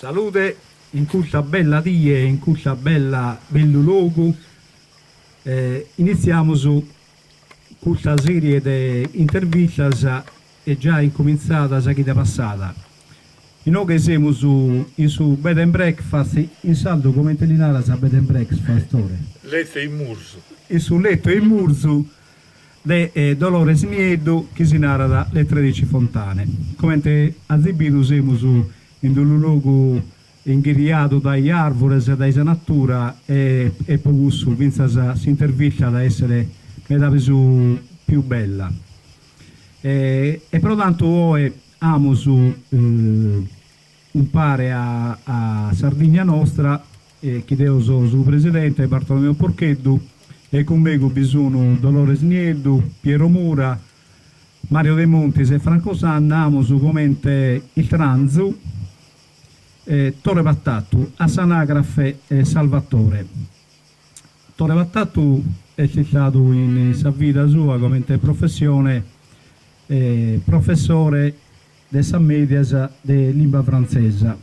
Salude in custa bella die, in custa bella bellu logu, initziamus custa serie de intervistas e giai incumintzada sa chida passada. Inoghe semus in su bed and breakfast, in sardu comente li naras a bed and breakfast, Tore? Lettu 'e immurzu. In su lettu 'e immurzu de Dolores Nieddu chi si narat Le Tredici Fontane. Comente azis bidu semus in unu logu inghiriadu dae àrvures, dae sa natura e e pro cussu fintzas s'intervista at a èssere meda pius pius bella. E pro tantu oe amus umpare a a Sardigna Nostra, chi deo so su presidente Bartolomeo Porcheddu e cun megus bi sun Dolores Nieddu, Piero Mura, Mario Demontis e Franco Sanna, amus comente istranzu Tore Patatu, a s'anagrafe Salvatore. Tore Patatu est istadu in sa vida sua comente professione professore de sas mèdias de limba frantzesa,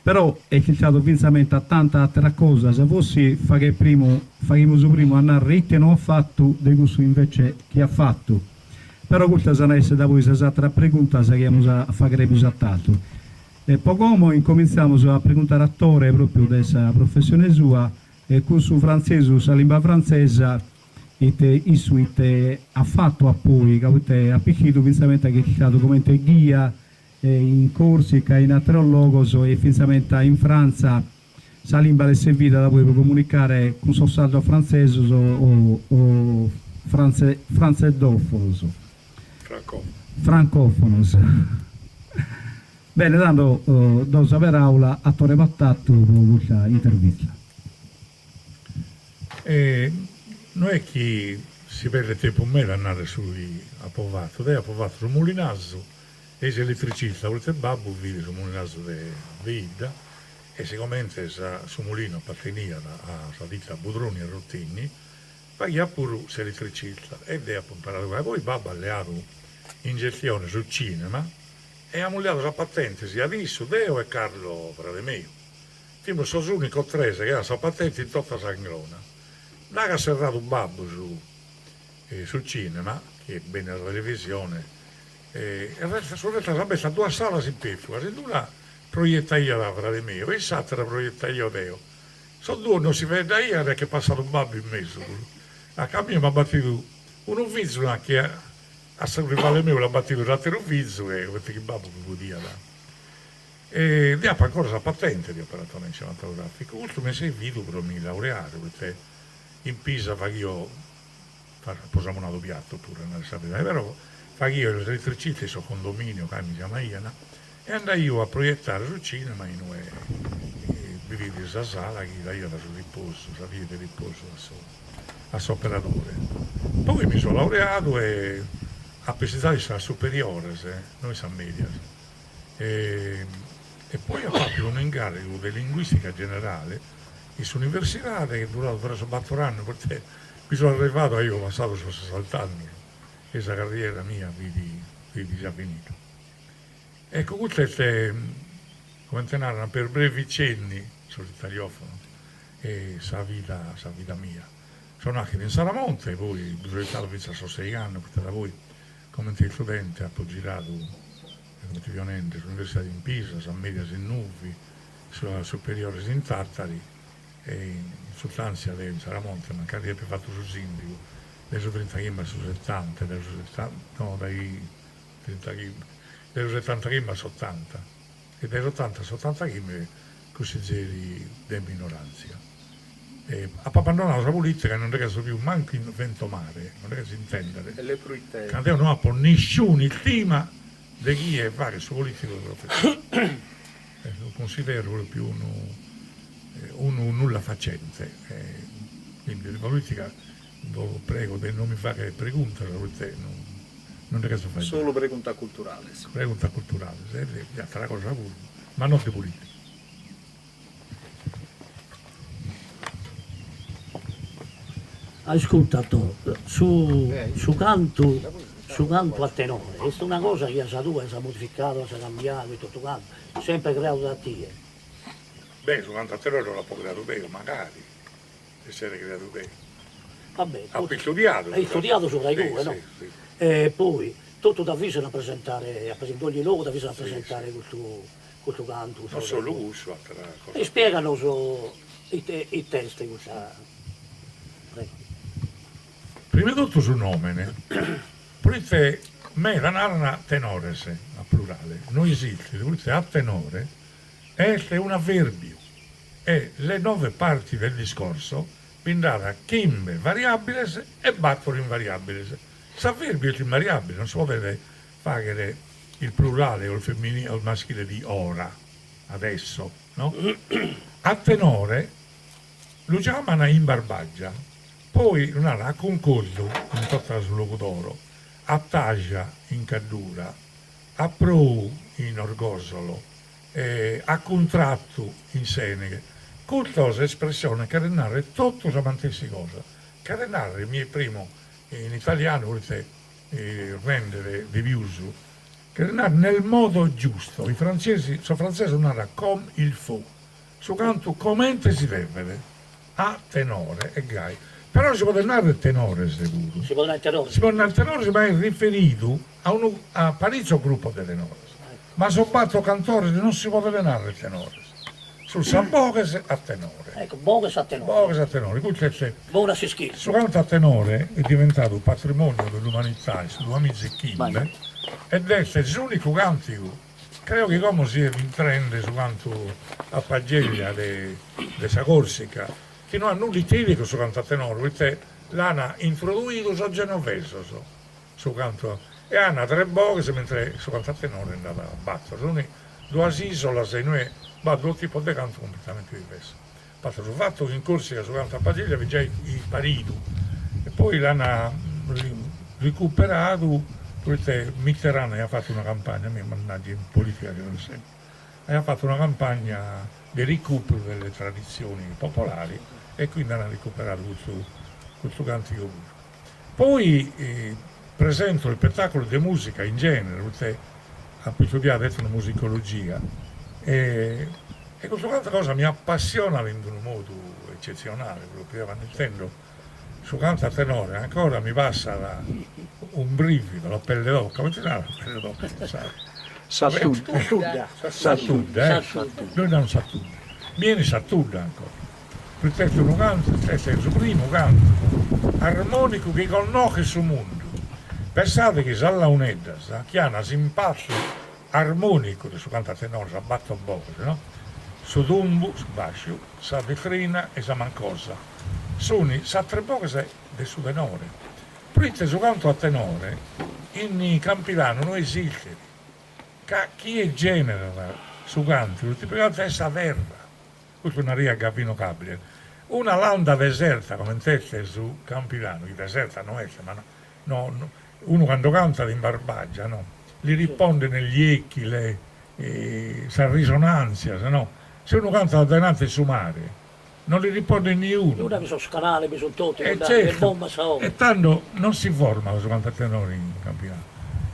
però est istadu fintzamenta tanta àteras cosas, forsis faghet primu, faghimus primu a narrer ite no at fatu de cussu invece chi at fatu, però custas an a esser da poi sas àteras preguntas chi amus a fagher pius a tardu. E po como incomintzamus a preguntare a Tore propriu de sa professione sua e cun su frantzesu, sa limba frantzesa, ite issu ite at fatu a poi, ca poite apo ischidu fintzamenta chi est istadu comente ghia in Corsica e in ateros logos e fintzamenta in Frantza sa limba l'est servida da poi pro comunicare cun sos sardos frantzesos o o frantze frantzedofonos. Francofonos. Bene, tando do sa peràula a Tore Patatu pro custa intervista. E no est chi si perdet tempus meda a narrer su chi apo fatu, deo apo fatu su mulinazu e s'eletricista, poite babbu fit su mulinazu de de 'idda e sigomente sa su mulinu aparteniat a sa ditta Budroni e Rotini, faghiat puru s'eletricista e deo apo imparadu gai, poi babbu at leadu in gestione su cinema e amus leadu sa patente siat issu, deo e Carlo frade meu. Fimus sos unicos tres chi aian sa patente in tota s'Anglona. Daghi at serradu babbu su su cinema, chi est bennida sa televisione, sunt restadas abertas duas salas in Pèrfugas, in una proietaiat frade meu e in s'atera proietaio deo. Sos duos non si faeddaian e ch'est passadu babbu in mesu puru. A mie m'at batidu unu fizu, nachi a su rivale meu l'at batidu s'ateru fizu e comente chi babbu bi podiat. E deo apo ancora sa patente de operatore cinematograficu, custu m'est servidu pro mi laureare, poite in Pisa faghio, apo samunadu piatos puru a narrer sa veridade, però faghio s'eletricista in sos condominios, gai mi giamaian, e andaio a proiettare su cinema inue bi fit sa sala chi daiat su riposu, sa die de riposu a su a s'operadore. Poi mi so laureadu e apo insinzadu in sas superiores, no in sas medias. E e poi apo apidu unu ingarrigu de linguistica generale in s'universidade chi est duradu tres o bator annos, poite bi so arrivadu aio passadu sos sessant'annos e sa carriera mia fit fit già finida. Ecco custu est, comente naran, per brevi cenni, sos italiofonos, sa vida sa vida mia. So naschidu in Tzaramonte, poi bi so istadu finzas a sos seigh'annos, poite da poi comente istudente apo giradu, comente fio nende, s'universidade in Pisa, sas medias in Nulvi, sas superiores in Tàtari e in sustantzia deo in Tzaramonte, mancari apo fatu su sindigu, dae su trintachimbe a su setanta, dae su setanta, no dae trintachimbe, dae su setantachimbe a s'otanta e dae s'otanta a s'otantachimbe cussizeri de minorantzia. E apo abbandonadu sa politica e non nde cherzo pius mancu fentomare, non nde cherzo intendere, ca deo no apo nisciuna istima de chie faghet su politicu de professione, lu cunsidero propriu unu unu nullafacente, quindi de politica Bos prego de non mi fagher preguntas proite non nde cherzo faeddare. Solu preguntas culturales. Preguntas culturales e de atera cosa puru, ma non de politica. Ascurta Tò, su su cantu su cantu a tenore est una cosa chi as tue as modificadu, as cambiadu e totu cantu, sempre creadu da tie. Beh, su cantu a tenore no l'apo creadu deo, magari l'essere creadu deo. Va bene. Apo istudiadu. Hai istudiadu subra igue, no? Si, si. E poi totu t'avvisan a presentare, in dogni logu t'avvisan a presentare custu custu cantu, Non solu cussu, atera cosa. Ispieganos ite it'est custa. Prego. Prima 'e totu su nomene, proite meda naran tenores, a plurale, no esistit, proite a tenore est un'avverbiu e le nove parti del discorso bi nd'at chimbe variabiles e battor invariabiles. S'avverbiu est invariabile, non si podet faghere il plurale o il femminile o il maschile di ora, adesso, no? A tenore lu giaman in Barbagia, poi lu naran a cuncordu in tota su Logudoro, a taja in Caddura, a prou in Orgosolo, a cuntrattu in Seneghe. Custas espressiones cheren narrer totu sa mantessi cosa, cheret narrer, mi esprimo in italianu proite rendet de pius, cheret narrer nel modo giusto, i frantzesi, sos frantzesos naran comme il faut, su cantu comente si devet, a tenore e gai, però si podet narrer tenores puru, si podet narrer tenores, si podet narrer tenores ma est riferidu a unu a paritzos grupos de tenores, ma sos battor cantores non si podet narrer tenores, sun sas boghes a tenore. Ecco, boghes a tenore. Boghes a tenore, custu est. Bonu a s'ischire. Su cantu a tenore est diventadu patrimoniu de l'umanità in su duamiza e chimbe ed est s'unicu cantigu, creo chi como siet intrende su cantu a pagella de de sa Corsica, chi no at nudda ite 'ider cun su cantu a tenore, proite l'an introduidu sos genovesos su cantu e an tres boghes mentre su cantu a tenore nd'at battor, sunt duas isolas inue b'at duos tipos de cantu cumpletamente diversos. A parte su fatu chi in Corsica su cantu a pagella fit giai isparidu e poi l'an recuperadu proite Mitterrand aiat fatu una campagna, mi mannaggia in politica che so sempre, aiat fatu una campagna de recuperu delle tradizioni popolari e quindi an recuperadu custu custu cantigu puru. Poi presento ispettaculos de musica in genere, proite apo istudiadu etnomusicologia e e custu cantu cosa mi appassionat in unu modu eccetzionale propriu, eo cando intendo su cantu a tenore ancora mi passat un brivido, la pelle d'oca, comente si narat pelle d'oca in sardu? Sa tudda. Sa tudda, eh, nois naramus sa tudda, mi 'enit sa tudda ancora Proite est unu cantu, est su primu cantu armonicu chi connochet su mundu. Pessade chi sas launeddas chi an s'impattu armonicu de su cantu a tenore, sas battor boghes, no? Su tumbu, su basciu, sa detrina e sa mancosa, sun sas tres boghes de su tenore. Proite su cantu a tenore in Campidanu no esistit, ca chie generat su cantu, su tipu 'e cantu est sa terra. Custu nariat Gavino Gabriel. Una landa deserta comente est su Campidanu, chi deserta no est, ma no unu cando cantat in Barbagia no li risponden gli echi, le sas risonantzias no, si unu cantat a dae nanti 'e su mare non li rispondet niunu. Una bi sos canales, bi sunt totu, e certu, e tando non si format su cantu a tenore in Campidanu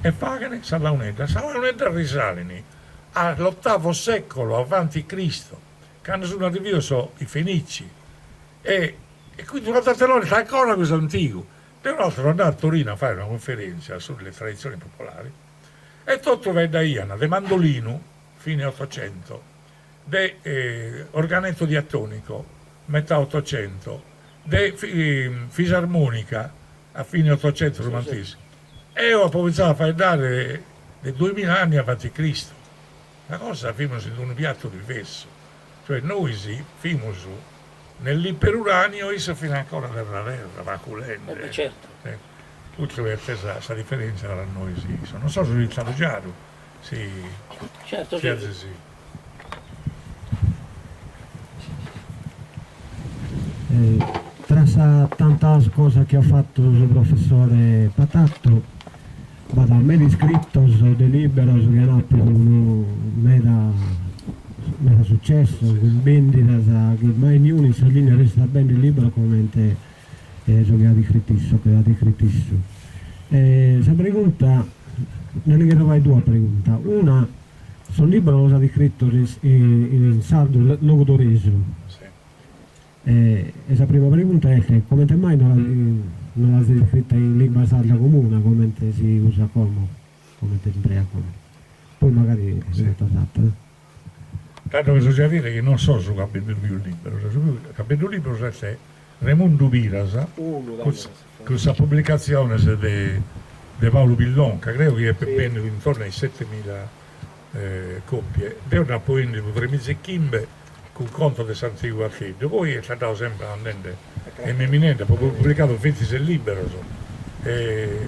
e faghen sas launeddas, sas launeddas risalin A l'ottavo secolo avanti Cristo, cando sun arrividos sos i Fenici, e e quindi su cantu a tenore est ancora pius antigu. Deo una 'orta so andadu a Torino a fagher una cunferenzia sulle tradizioni popolari e totu faeddaian de mandolinu, fine ottocento, de organetto diatonico, metà ottocento, de fisarmonica, a fine ottocento su mantessi. Eo apo comintzadu a faeddare de duemila anni avanti Cristo, una cosa fimus in unu piattu diversu, cioè nois fimus nell'iperuranio e issos fin ancora terra terra, paculende. E certu. Custu est sa sa diferentzia tra nois e issos, non so si so istadu giaru, si Certu, si azis. Tra sas tantas cosas chi at fatu su professore Patatu b'at meda iscritos de liberos chi an apidu unu meda meda sucessu cun bendidas chi mai niunu in Sardigna resessit a bender liberos comente su chi at iscritu issu, chi at iscritu issu. Sa pregunta, nde li cherzo fagher duas preguntas, una. Sos libros los at iscritos in sardu logudoresu. E sa prima pregunta est, comente mai no l'as iscrita in limba sarda comuna, comente si usat como, comente s'impreat como? Poi magari preguntas àteras. Tando bisòngiat dire chi non so su chi at bendidu pius liberos, su chi at bendidu liberos est Remundu Piras cun sas publicatziones de Paulu Pillonca, creo chi epet bendidu intorno a is setemila copie, deo nd'apo 'endidu tremiza e chimbe cun Contos de s'antigu Casteddu, poi est andadu sempre andende e miminende, apo publicadu vintises liberos e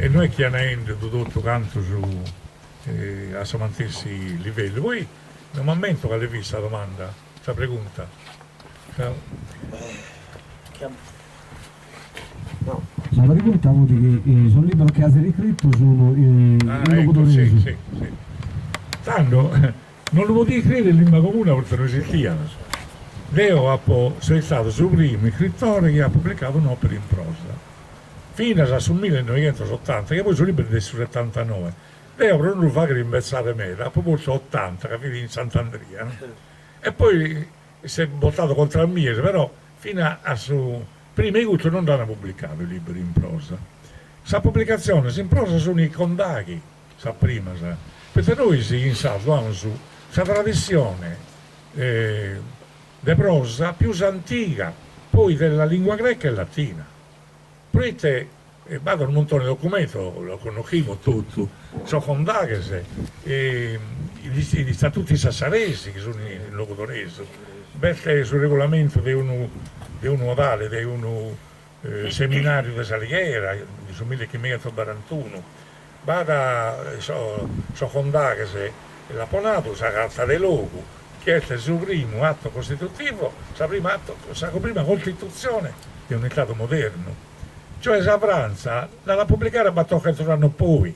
no est chi an 'endidu totu cantos a su mantessi livellu, poi no m'ammento cale fit sa domanda, sa pregunta. Sa pregunta fut chi sos libros chi as iscritu sun in logudoresu. Si, si, si. Tando non lu podia iscriere in limba comuna poite no esistiat. Deo apo, so istadu su primu iscritore chi at publicadu un'opera in prosa. Finas a su millenoighentos-otanta, chi poi su libru est de su setantanoe. Deo pro non lu faghere imbetzare meda apo postu otanta ca fit in Sant'Andria no. E poi s'est botadu contra a mie, però fina a su prima 'e custu non nd'an publicadu libberu in prosa. Sas publicatziones in prosa sun i Condaghi, sas primas, poite nois in sardu amus sa tradissione de prosa pius antiga poi della lingua greca e latina. Proite b'at unu muntone de documentos, los connoschimus totu, sos condaghes, gli statuti sassaresi chi sun in logudoresu, b'est su regulamentu de unu de unu odale de unu seminariu de S'Alighera de su millichimbichentos-barantunu, b'at sos condaghes, l'apo nadu, sa Carta de Logu, chi est su primu atto costitutivo, sa prima atto, sa prima costitutzione de un'istadu modernu. Cioè sa Frantza l'at a publicare battorchentos annos poi,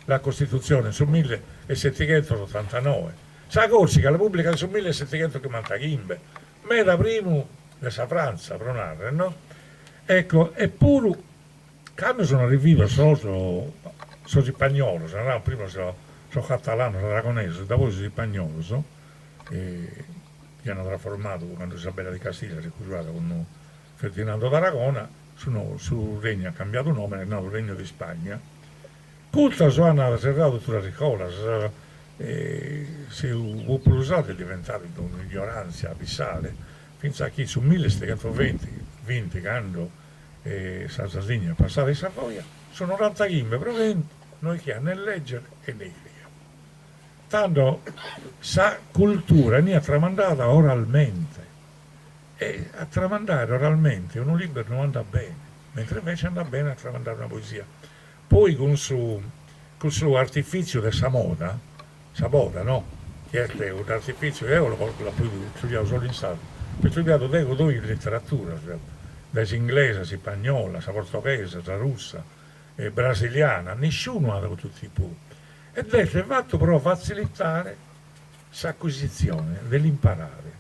la Costitutzione, in su millisettighentos-otantanoe. Sa Corsica la publicat in su millisettighentos-chimbantachimbe, meda primu de sa Frantza, pro narrer, no? Ecco, eppuru Cando sun arrividos sos sos ispagnolos, naramus prima sos sos catalanos aragonesos, dapoi sos ispagnolos, chi an trasformadu cando Isabella di Castiglia s'est cojuada cun Ferdinando d'Aragona, su su regnu at cambiadu nomene, est nadu Regno di Spagna, custos an serradu totu sas iscolas, su populu sardu est diventadu in un'ignorantzia abissale, fintzas chi in su millisettighentos-vinti vinti cando E sa Sardigna passada ai Savoia, su norantachimbe pro chentu no ischiat ne lègere e ne iscrìere. Tando sa cultura 'eniat tramandada oralmente e a tramandare oralmente unu liberu no andat bene, mentre invece andat bene a tramandare una poesia. Poi cun su cun su artifìtziu de sa moda, sa moda no, chi est un'artifìtziu, eo l'apo istudiadu solu in sardu, apo istudiadu deghe o doighi literaturas, dae s'inglesa, s'ispagnola, sa portoghesa, sa russa, brasiliana, nisciunu at custu tipu, ed est fatu pro fatzilitare s'acuisitzione de l'imparare.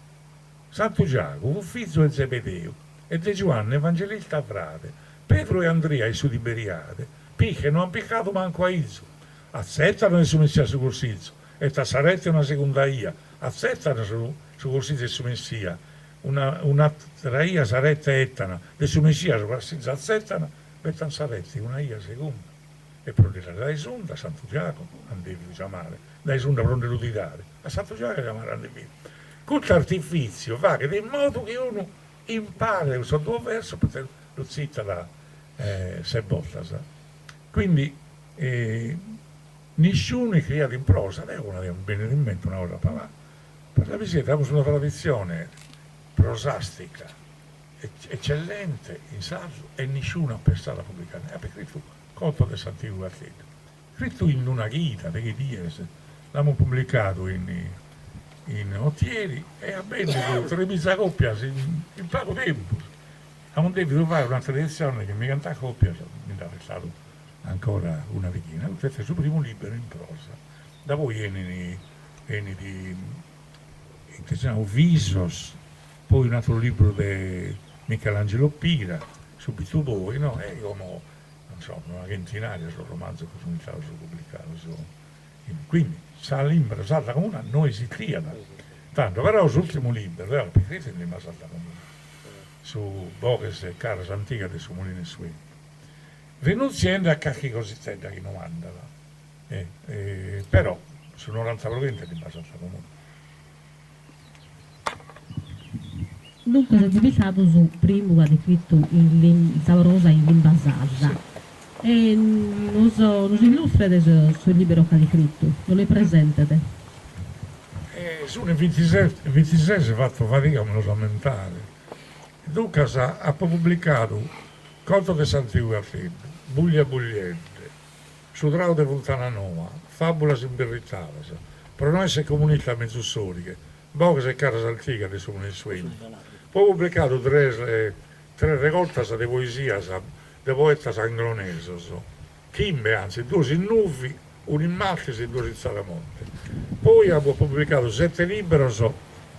Santu Giagu fut fizu 'e Zebedeu e de Giuanne Evangelista frade, Pedru e Andria in su Tiberiade, pische no an piscadu mancu aizu, Atzetan de su Messia su cussizu, 'etat sa rete una segunda 'ia, atzetan su su cussizu 'e su Messia, una un'atera 'ia sa rete 'etan, de su Messia su cussizu atzetan, betan sa rete una 'ia segunda. E pro nde tirare dae s'unda Santu Giagu an devidu giamare, dae s'unda pro nde lu tirare, a Santu Giagu giamare an devidu. Custu artifitziu faghet in modu chi unu imparet cussos duos versos proite lu tzitat ses bortas. Quindi nisciunu iscriiat in prosa, deo una die mi benit in mente una cosa apo nadu, per la visita amus una traditzione prosastica eccellente in sardu e nisciunu at pensadu a publicare, e apo iscritu Contos de s'antigu Casteddu, iscritu in una chida, deghe dies, l'amus publicadu in in Otieri e at bendidu tremiza copias in pagu tempus, amus devidu fagher un'atera editzione de chimbighentas copias, mi nd'at restadu ancora una deghina, custu est su primu liberu in prosa, dapoi 'enit 'enit ite si narat Visos, poi un'ateru libru de Michelangelo Pira, subitu poi no, e como non so, una chentinaria sos romanzos chi sun istados publicados. Quindi sa limba sarda comuna no esistiat tando, però s'urtimu liberu deo l'apo iscritu in limba sarda comuna, su Boghes e caras antigas de su Mulinu 'e su 'Entu, rinuntziende a carchi cositedda chi no andat, però su noranta pro chentu est limba sarda comuna. Duncas est istadu su primu chi at iscritu in sa prosa in limba sarda. E nos nos illustret sos liberos chi at iscritu, nos los presentet. Sunt bintises, fatzo fadiga a mi los ammentare. Duncas apo publicadu Contos de s'antigu Casteddu, Buglia bugliende, Su trau de Funtana Noa, Fàbulas imbirritadas, Pro no esser comunista mezus sòrighe, Boghes e caras antigas de su Mulinu 'e su 'Entu. Poi publicadu tres tres regortas de poesias de poetas anglonesos, chimbe antzis, duos in Nuvi, unu in Martis e duos in Tzaramonte. Poi apo publicadu sete liberos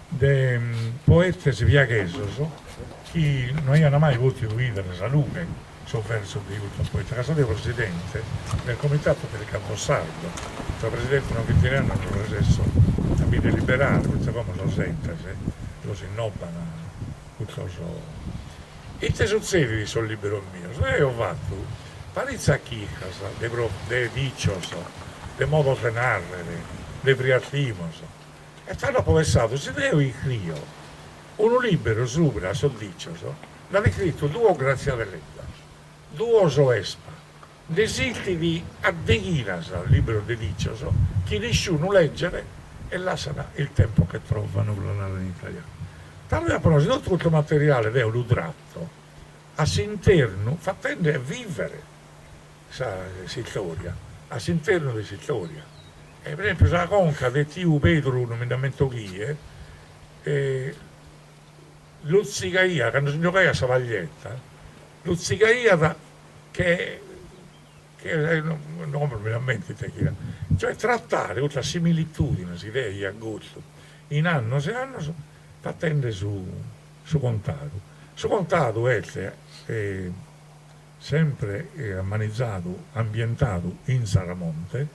de poetes piaghesos chi no aiant mai pòtidu bìdere sa lughe sos versos de custos poetas, ca so deo presidente del Comitato per il Camposardo, so presidente una vintina 'e annos non resesso a mi nde liberare, poite como sos entes los innoban custos. Ite sutzedit in sos liberos mios? Deo fatto paritzas chircas de de dicios, de modos de narrere, de friastimos, e tando apo pensadu, si deo iscrio unu liberu subra sos dicios, Nd'at iscritu duos Grazia Deledda, duos Vespa. Nd'esistit a deghinas liberos de dicios chi nisciunu leget e lassant il tempo che trovano, pro la narrer in italianu. Tando apo nau, si totu custu materiale deo lu trato a s'internu fatende vivere sa s'istoria, a s'internu de s'istoria. E per esempiu sa conca de tiu Pedru, non mi nd'ammento chie, Lutzigaiat, cando si giogaiat sa paglietta, lutzigaiat che che no mi l'ammento ite chi cioè trattare custas similitudines chi deo aia agotu in annos e annos fatende su su contadu. Su contadu est sempre ammanizadu, ambientadu in Tzaramonte,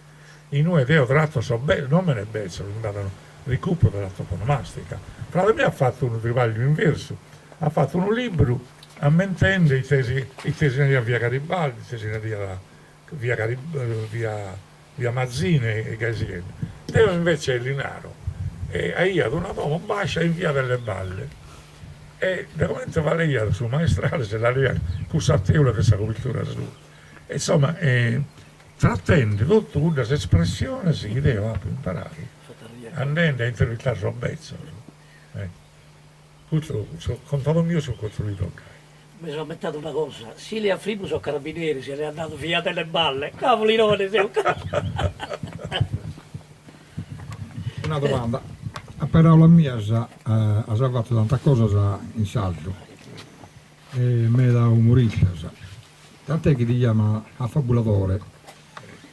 inue deo trato sos nòmenes betzos, b'at unu recupero della toponomastica. Frade meu at fatu unu tribagliu inversu, at fatu unu libru ammentende ite si ite si nariat via Garibaldi, ite si nariat via via via Mazzini e gai sighende. Deo invece li naro, aiat una domo bascia in via delle Balle e de comente faleiat su maestrale si la leaiat cun sa teula de sa cobertura sua. E insomma tratende totu cuddas espressiones chi deo apo imparadu andende a intervistare sos betzos. Custu su contadu miu sunt costruidos gai. Mi so ammentadu una cosa, si li at frimu sos carabineris e li at nadu via delle balle, cavoli seu. Una domanda, a paraulas mias as fatu tantas cosas in sardu e meda umoristas, tant'è chi ti jaman afabuladore,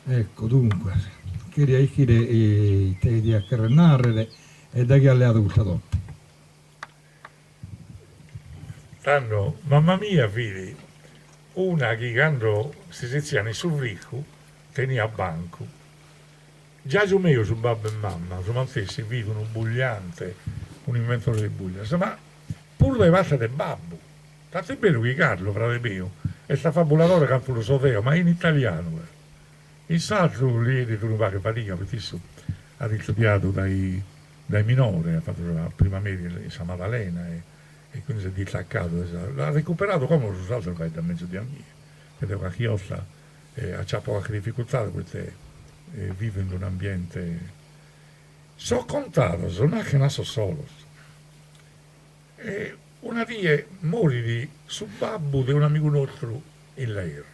ecco duncas cheria ischire ite diat cherrer narrer e dae chie as leadu custa dote. Tando mamma mia fit una chi cando si setziat in su fricu teniat bancu. Giaju meu, su babbu 'e mamma, su mantessi, fit unu bugliante, un'inventore de buglias, ma puru dae parte de babbu. Tant'est beru chi Carlo, frade meu, est afabuladore cantu lu so deo, ma in italianu però. In sardu li 'enit unu pagu 'e fadiga, poite issu at istudiadu dae dae minore, at fatu sa prima media in sa Madalena e e quindi s'est distacadu de sa, l'at recuperadu como su sardu lu faeddat mezus de a mie, ca deo carchi 'orta aciapo carchi dificultade poite vivo in d'un'ambiente, sos contados naschen a sos solos e una die morit su babbu de un'amigu nostru in Laerru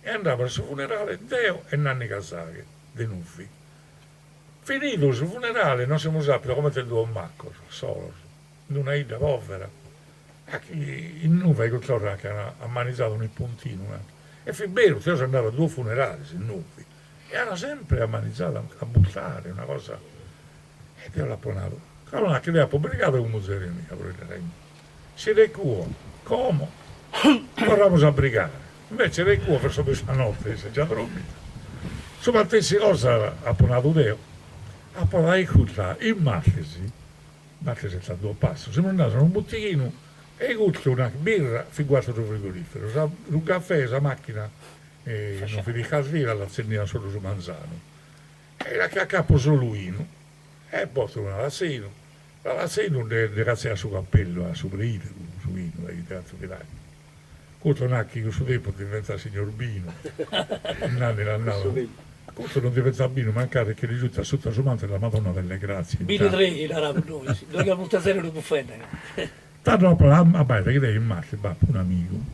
e andamus a su funerale deo e Nanni Casaghe de Nuvi. Finidu su funerale nos semus apidos comente duos macos, solos, in una 'idda povera, a chi in Nuvi a cust'ora chi an ammanizadu unu puntinu, e fit beru, deo so andadu a duos funerales in Nuvi e an sempre ammanizadu a bustare, una cosa, e deo l'apo nadu, cando nachi deo apo brigadu cun muzere mia pro ite si recuo como torramus a brigare, invece recuo verso mesannotte, issa già drommida. Su matessi cosa apo nadu deo, apo nadu isculta, in Mathis, Mathis est a duos passos, semus andados a unu butighinu e custu una birra fit guastu su frigoriferu, sa su gafè, sa macchina non fit iscasida, l'atzendian solu su manzanu e nachi acapo solu 'inu e postu una tassinu, una tassinu nde nde catziat su cappellu a su preideru su 'inu de tantu chi l'at. Custu nachi cun su tempus diventat signor Binu, Nanni l'at nadu, custu non diventat binu mancari che li giutat suta su mantu della Madonna delle Grazie. Binu treighi naramus nois, doighi zero unu bufende. Tando apo nadu, abbàida chi deo in Mathis b'apo un'amigu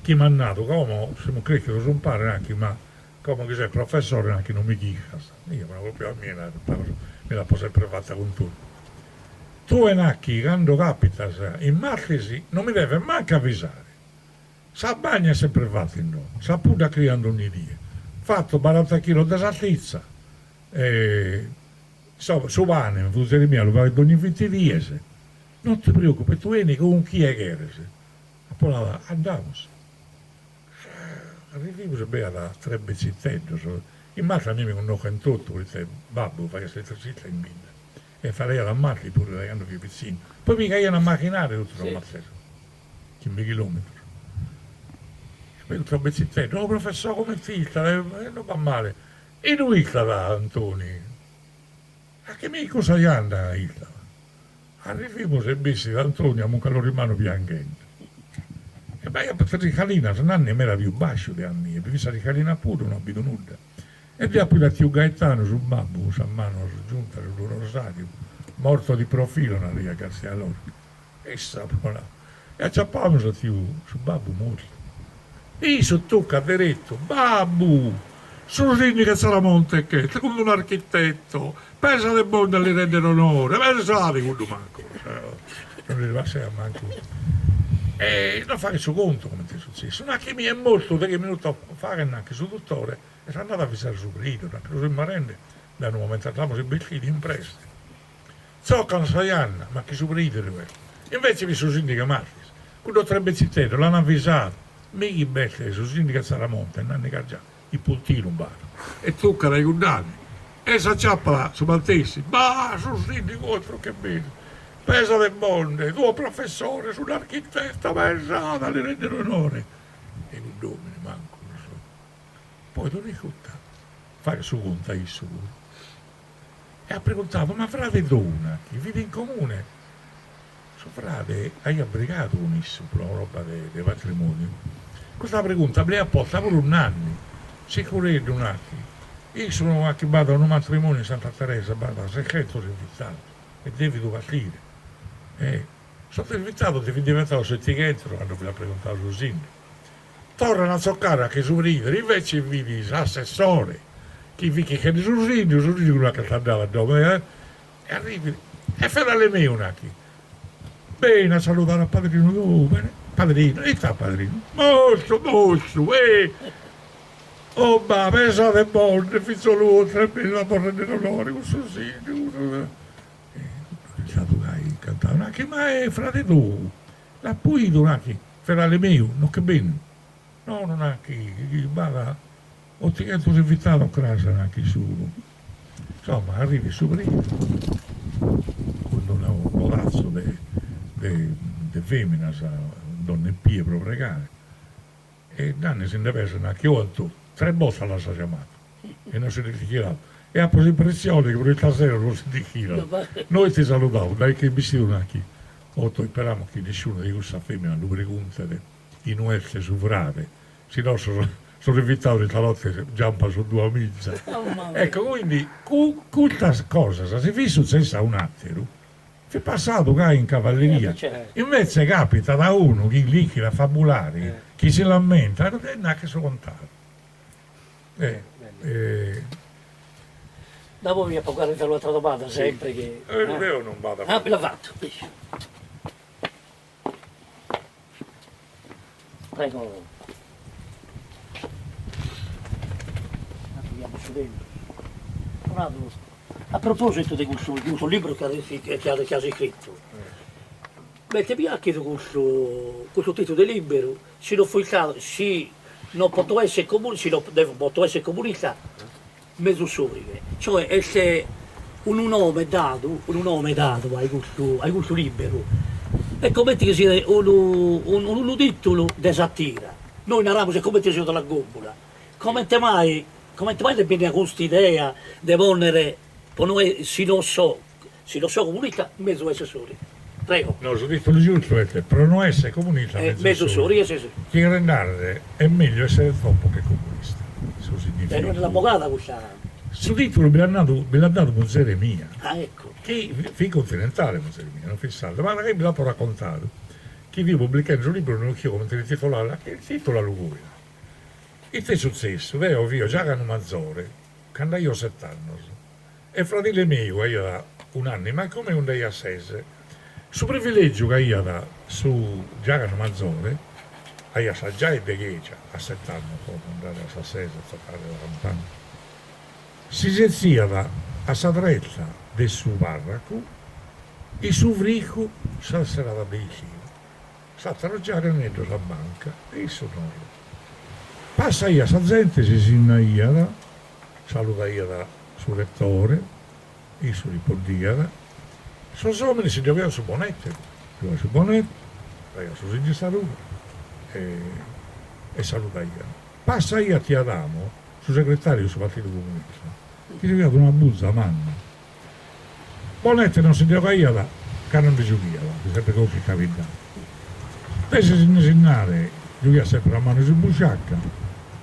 chi m'at nadu, como semus creschidos umpare, nachi ma como chi ses professore nachi non mi chircas, io ma propriu a mie narat, mi l'apo sempre fata cun totu. Tue nachi cando capitas in Mathis non mi deves mancu avisare. Sa bagna est sempre fata in domo, sa pudda crian dogni die, fato baranta chilos de sartitza e insomma su pane muzere mia lu faghet dogni vinti dies, non ti preocupes tue 'eni cun chie cheres. Apo nadu andamus. Arrivimus e b'aiat tres betziteddos, in Mathis a mie mi connochen totu proite babbu faghiat s'eletricista in bidda E falaiat a Mathis puru dae cando fio pitzinnu. Poi pigaian a machinariu totu sos matzesos, chimbe chilometros. E poi custu betziteddu, oh professò comente istat, e non b'at male. Inue istat Antoni? A chi mi cussa janna istat. Arrivimus e bessit Antoni a muncalore in manu pianghende. E b'aiat sas iscalinas, Nanni est meda pius basciu de a mie, bi fit sas iscalinas puru, no at bidu nudda. E deo apo bidu a tiu Gaetanu, su babbu, cun sas manos giuntas unu rosariu, morto di profilo, naraiat Garcia Lorca. Issa apo nadu. E aciapamus a tiu su babbu mortu. Issu tucat deretu, Babbu! Su sindigu 'e Tzaramonte ch'est cun unu architetto, pesadebonde a li rendere onore, pesade cuddu mancu, non li passaiat mancu. E non faghet su contu comente est sutzessu. Nachi mi est mortu deghe minutos faghet nachi su dutore Est andadu a avisare su preìderu, nachi lu semus narende dae unu momentu a s'amus imbestidu in presse. Tzocan sa janna, ma chi su preìderu est. Invece fit su sìndigu 'e Mathis. Cuddos tres betziteddos l'an avisadu, mi chi b'est su sìndigu 'e Tzaramonte, Nanni Cargianu, Ippultinu b'at. E tucat a cudd'annu. E s'aciapat su matessi, Bah, su sìndigu 'ostru ch'est bennidu. Pesadebonde, duos professores, un'architeta, pesade a li rendere onore. E cudd'òmine mancu lu so. Poi Toni Cutta faghet su contu a issu puru e at preguntadu, ma frade tou nachi fit in comune? Su frade aiat brigadu cun issu pro una roba de patrimoniu. Custa pregunta bi l'aiat posta puru Nanni, sicureddu nachi issu nachi b'at unu matrimoniu in Santa Teresa, b'at seichentos invitados e devidu partire e sos invitados fin diventados setighentos cando bi l'at preguntadu su sindigu. Torran a tzocare a che su preìderu, invece fit s'assessore chi fit chirchende su sindigu, su sindigu nachi est andadu a domo e arrivit, e fedale meu nachi, beni a saludare a padrinu tou, beni, padrinu, ite a padrinu, mortu, mortu, eh oh ba, pesadebonde, fizolu 'ostru est bennidu a bos rendere onore cun su sindigu, e cuddu est istadu gai incantadu, nachi, ma est frade tou L'apo 'idu, nachi, fedale meu, no ch'est bennidu. Nono, nachi, chi b'at otighentos invitados cras, nachi su. Insomma, arrivit su preìderu cun unu codatzu de de de feminas, donne pie pro pregare, e Nanni si nde pesat, nachi, oh Antò, tres bortas l'as giamadu e non si nd'est ghiradu, e apo s'impressione chi pro istasero non si nde ghirat. Nois ti saludamus, dae chi est bessidu nachi Otto, isperamus chi nisciunu de cussas feminas lu preguntet inue est su frade, si no sos sos invitados istanotte giampan su duamiza. Ecco, quindi custas cosas si fit sutzessu a un'atteru fit passadu gai in cavalleria, invece capitat a unu chi l'ischit afabulare, chi si l'ammentat e nachi su contadu. Dopo mi apo ancora un'altra domanda, sempre chi. Deo non b'at. Ah, bi l'at fatu. Prego. Tantu su tempus. A propositu de cussu de cussu libru chi as chi as iscritu, beh ti piaghet cussu cussu titulu de liberu, si no fut istadu si. No poto esser comu si no devo poto esser comunista mezus sorighe, cioè est unu nome dadu unu nome dadu ai custu ai custu liberu, est comente chi siat unu unu titulu de satira, nois naramus est comente si la gobula, comente mai comente mai est bennida custa idea de ponnere po no si no so Si no so comunista, mezus esser sorighe. Prego. No, su titulu giustu est Pro no esser comunista mezus sorighe. Mezus sorighe, si, si. Chi cheret narrer è meglio essere zoppo che comunista, su E significu. non l'at bogada custa. Su titulu bi l'at nadu, bi l'at dadu muzere mia. Ah, ecco. Chi fit continentale muzere mia, non fit sarda, ma chi bi l'apo raccontadu, chi fio pubblichende su libru, no ischio comente l'intitolare, intitolalu goi. Ite est sutzessu, deo fio giaganu mazore, cando aio sett'annos, E fradile meu aiat un'annu in mancu meu nd'aiat ses. Su privilègiu chi aiat su giaganu mazore, aiat sa giae de cheja a set'annos como andare a sa ses a tzocare sa campana, si setziat a sa dresta de su parracu in su fricu sa serada de istiu, s'àteros giaganeddos a manca e issu nono. Passaiat sa zente si sinnaiat Saludaiat su retore, issu rispondiat, sos omines si nde 'ogaiant su bonete, si 'ogaiant su bonete, faghiant su signu 'e sa rughe e saludaiant. Passaiat tiu Adamo, su segretariu de su Partidu Comunista, chi giughiat una buza manna. Bonete non si nde 'ogaiat ca non nde giughiat, fit sempre conca iscabiddada. De si nde sinnare giughiat sempre una manu in busciacca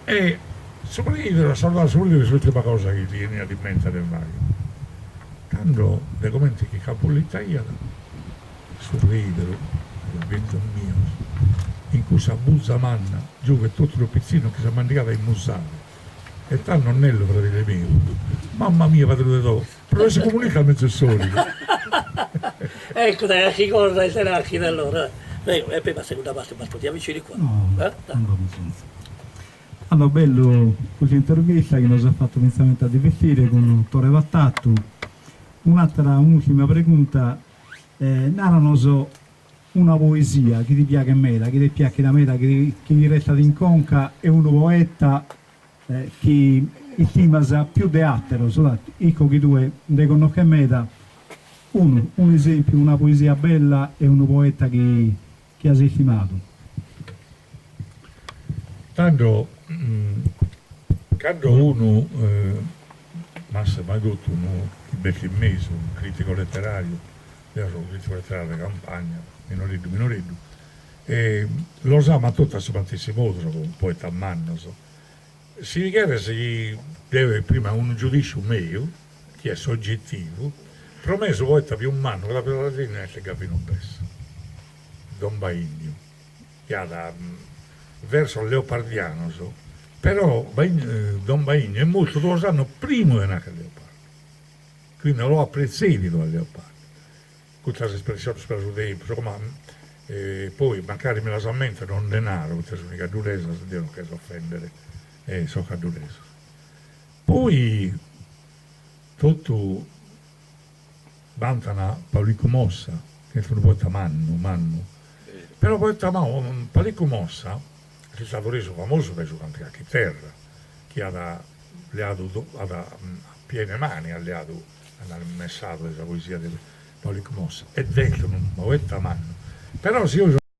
e su preìderu a saludare su preìderu fit s'ùrtima cosa chi li 'eniat in mente de fagher. Tando, de comente chi capullitaiat su preìderu, sos bentos mios, in cussa buza manna giughet totu unu pitzinnu chi s'est mandigadu a ismurzare E tando Nello, fradile meu, mamma mia padrinu de domo, pro no esser comunista mezus sòrighe. Ecco dae carchi cosa est nàschida allora. Prego, e poi la seconda parte Marco ti avvicini qua. No, non b'at bisonzu. Allora bellu custa intervista chi nos at fatu fintzamente a divertire cun Tore Patatu. Un'atera, un'ultima pregunta, naranos Una poesia chi ti piaghet meda, chi t'est piàchida meda, chi ti restat in conca e unu poeta chi istimas pius de àteros, isco chi tue nde connosches meda, unu, unu esèmpiu, una poesia bella e unu poeta chi chi as istimadu. Tando, cando unu, massima totu unu chi b'est in mesu, unu critico leterariu, Deo so criticu leterariu de campagna, minoreddu minoreddu, e los amo a totu a su matessi modu sos poetas mannos. Si cheres chi deo esprima unu giudisciu meu, chi est soggettivu, pro me su poeta pius mannu chi at apidu sa Sardigna est Gavino Bessa, Don Baignu, chi at versos leopardianos, però Don Baignu est mortu duos annos primu de nascher Leopardi. Quindi lo at pretzèdidu a Leopardi. Custas espressiones subra su tempus, ma poi mancari mi las ammento non nde naro, poita sunt gadduresas e deo non cherzo ofèndere sos gadduresos. Poi totu bantan Paulicu Mossa, chi est unu poeta mannu mannu, però poeta Paulicu Mossa est istadu resu famosu dae su cantigu a chiterra, chi at leadu at a piene mani at leadu at messadu de sa poesia de Paulicu Mossa e est unu poeta mannu, però si 'ois.